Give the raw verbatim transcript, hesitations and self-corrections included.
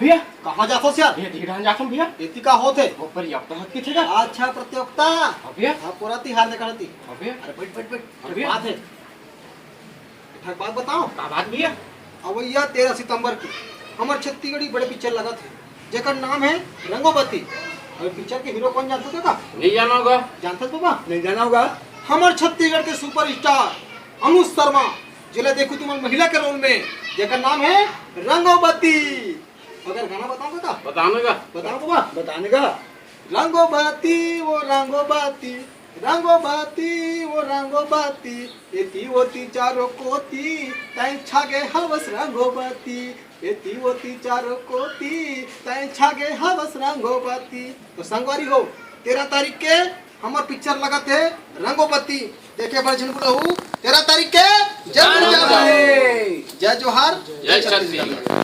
भैया, कहाँ जाथस यार? भैया, दीघा जाथन भैया। एती का होत हे? वो पर्याप्त हक की थे का? अच्छा, प्रतियोगिता। हाँ भैया। हाँ, पूरा तिहार देखा रहती। हाँ भैया। अरे बैठ, बैठ, बैठ। हाँ भैया। बात हे। एक ठक बात बताओ। का बात भैया? अवइया तेरह सितंबर की हमर छत्तीसगढ़ी बड़े पिक्चर लगत हे, जेकर नाम हे रंगोबती। अउ पिक्चर के हीरो कोन जानथस का? नहीं जानव गा। जानथस बाबा? नहीं जानव गा। हमर छत्तीसगढ़ के सुपरस्टार अनुज शर्मा, जेला देखहू तुमन महिला के रोल में, जेकर नाम हे रंगोबती। अगर गाना बताओ का? बताने का। बताओ बाबा। बताने का। रंगोबती, वो रंगोबती, रंगोबती, वो रंगोबती, एती ओती चारों कोती, तैं छागे हवस रंगोबती, एती ओती चारों कोती, तैं छागे हवस रंगोबती। तो संगवारी हो, तेरह तारीख के हमर पिक्चर लगत हे रंगोबती, देखे बर झन भूलहू, तेरह तारीख के। जय जय जोहार। जय जोहार। जय छत्तीसगढ़।